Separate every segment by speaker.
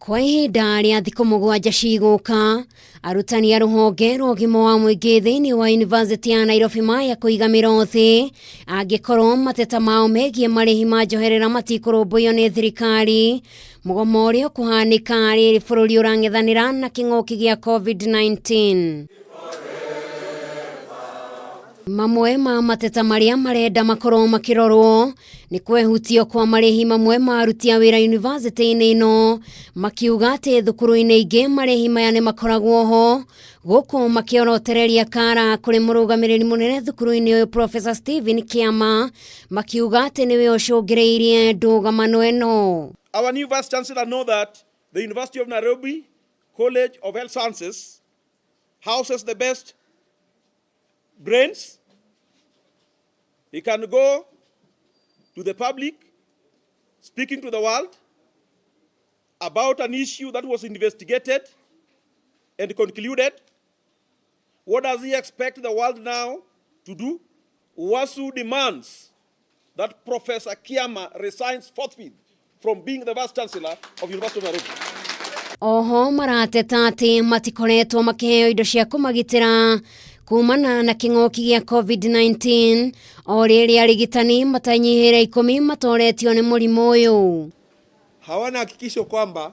Speaker 1: Kwa ihinda rĩa thikũ mũgwanja cigũka, arutani a rũhonge rwa ũgima wa mũingĩ thĩinĩ wa Yunivasĩtĩ ya Nairobi maya kũiga mĩro thĩ angĩkorwo mateta mao megiĩ marĩhi ma njoherera matikũrũmbũiyo nĩ thirikari. Mũgomo ũrĩa ũkũhanĩka rĩrĩ bũrũri ũrang'ethanĩra na kĩng'ũki gĩa COVID-19. Mamwe ma mateta marĩa marenda makorwo makĩrorwo nĩ kwehutio kwa marĩhi mamwe ma aruti a wĩra yunivasĩtĩ-inĩ ĩno, makiuga atĩ thukuru-inĩ ingĩ marĩhi maya nĩ makoragwo ho, gũkũ makĩorotereria kara kũrĩ mũrũgamĩrĩri mũnene thukuru-inĩ ũyũ Professor Stephen Kĩama, makiuga atĩ nĩwe ũcũngĩrĩirie ndũgamano ĩno.
Speaker 2: Our new Vice Chancellor know that the University of Nairobi College of Health Sciences houses the best brains. He can go to the public, speaking to the world about an issue that was investigated and concluded. What does he expect the world now to do? UASU demands that Professor Kiama resigns forthwith from being the Vice Chancellor of University of Nairobi.
Speaker 1: Oho marateta atĩ matikoretwo makĩheo indo cia kũmagitĩra kumana na kĩng'ũki gĩa COVID-19 o rĩrĩ arigitani matanyihĩre ikũmi matoretio nĩ mũrimũ ũyũ.
Speaker 3: Hawana hakikisho kwamba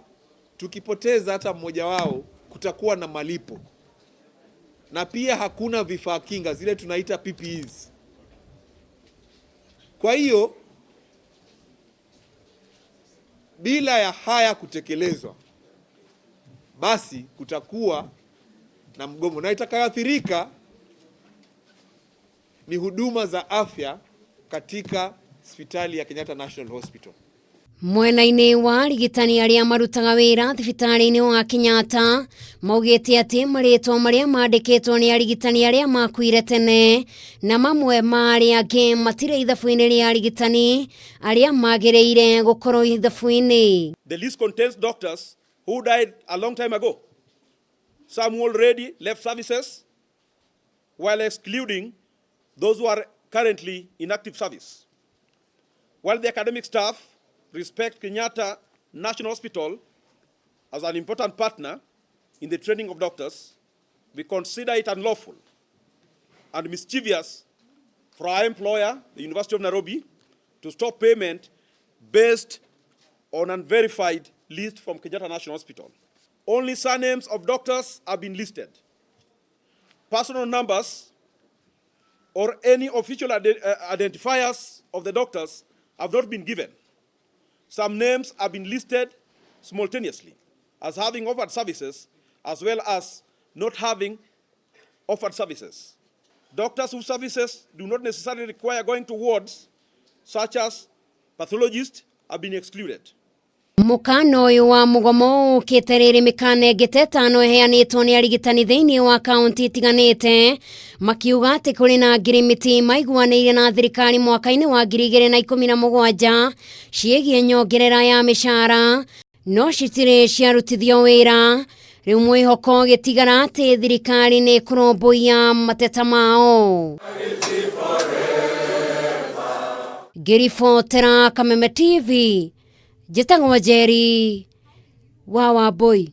Speaker 3: tukipoteza hata mmoja wao kutakuwa na malipo, na pia hakuna vifaa kinga zile tunaita PPEs. Kwa hiyo bila ya haya kutekelezwa, basi kutakuwa na mgomo, na itakayoathirika ni huduma za afya katika hospitali ya Kenyatta National Hospital.
Speaker 1: Mwena-inĩ wa arigitani arĩa marutaga wĩra thibitarĩ-inĩ wa Kenyatta maugĩte atĩ marĩtwa marĩa mandĩkĩtwo nĩ arigitani arĩa makuire tene na mamwe ma arĩa angĩ matirĩ ithabu-inĩ rĩa arigitani arĩa magĩrĩire gũkorwo ithabu-inĩ.
Speaker 2: The list contains doctors who died a long time ago. Some who already left services, while excluding those who are currently in active service. While the academic staff respect Kenyatta National Hospital as an important partner in the training of doctors, we consider it unlawful and mischievous for our employer, the University of Nairobi, to stop payment based on unverified list from Kenyatta National Hospital. Only surnames of doctors have been listed. Personal numbers or any official identifiers of the doctors have not been given. Some names have been listed simultaneously as having offered services as well as not having offered services. Doctors whose services do not necessarily require going to wards, such as pathologists, have been excluded.
Speaker 1: Mũkana ũyũ wa mũgomo ũkĩte rĩrĩ mĩkana ĩngĩ ta ĩtano ĩheanĩtwo nĩ arigitani thĩinĩ wa kaunti itiganĩte makiuga atĩ kũrĩ na ngirimiti maiguanĩire na thirikari mwaka-inĩ wa 2017 ciĩgiĩ nyongerera ya mĩcara no citirĩ ciarutithio wĩra. Rĩu mwĩhoko ũgĩtigara atĩ thirikari nĩ ĩkũrũmbũiya mateta mao. Ngĩribotera Kameme TV, njĩtagwo Njeri wa Wambũi.